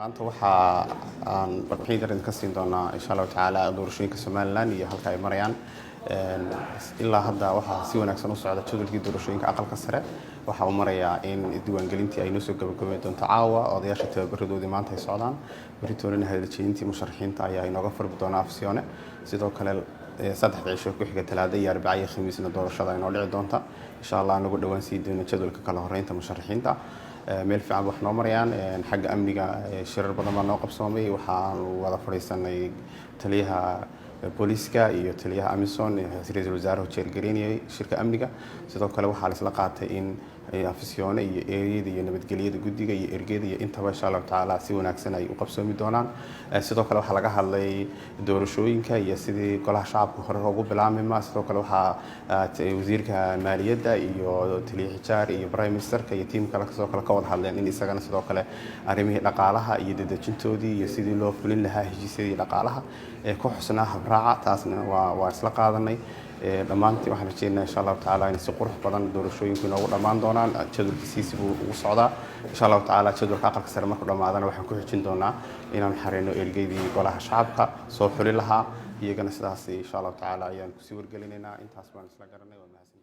Maanta waxaa aan warbixin yar idinka siin doonaa, insha Allahu tacaala, doorashooyinka Somaliland iyo halka ay marayaan. Ilaa hadda waxaa si wanaagsan u socda jadwalkii doorashooyinka Aqalka Sare. Waxa uu marayaa in diiwaangelintii ay noo soo gabagabeyn doonto caawa. Odayaasha tababaradoodii maanta ay socdaan, beritoolina hadaljeedintii musharaxiinta ayaa inooga furmi doona Afisyoone. Sidoo kale 3da cisho ku xiga, Talaada iyo Arbaca iyo Khamiisna, doorashada inoo dhici doonta, insha Allah. Anagu dhowaan sii doono jadwalka kala horeynta musharaxiinta. Meel fiican wax noo marayaan. Xagga amniga shirar badan baa noo qabsoomay. Waxaanu wada fadhiisanay taliyaha booliiska iyo taliyaha AMISOM, ra-iisul wasaaruhu jeergareynayay shirka amniga. Sidoo kale waxaa la isla qaatay in Afisyoone iyo eriyada iyo nabadgelyada guddiga iyo ergeda iyo intaba, insha Allahu tacaala, si wanaagsan ay u qabsoomi doonaan. Sidoo kale waxaa laga hadlay doorashooyinka iyo sidii Golaha Shacabka hore ugu bilaabmima. Sidoo kale waxaa wasiirka maaliyadda iyo taliya Xijaar iyo prime ministerka iyo tiim kale sidoo kale ka wada hadleen in isagana sidoo kale arrimihii dhaqaalaha iyo dedejintoodii iyo sidii loo fulin lahaa heshiisyadii dhaqaalaha ee ku xusnaa habraaca. Taasna waa isla qaadanay dhammaantii. Waxaan rajeynaa, insha Allahu tacaala, in si qurux badan doorashooyinku inoogu dhammaan doonaan. Jadwalkiisiisi buu ugu socdaa, insha Allahu tacaala. Jadwalka Aqalka Sare markuu dhammaadana waxaan ku xijin doonaa inaan xareyno ergeydii Golaha Shacabka soo xuli lahaa iyagana. Sidaas, insha Allahu tacaala, ayaan kusii wargelinaynaa. Intaas baan isla garanay. Waa mahadsantihin.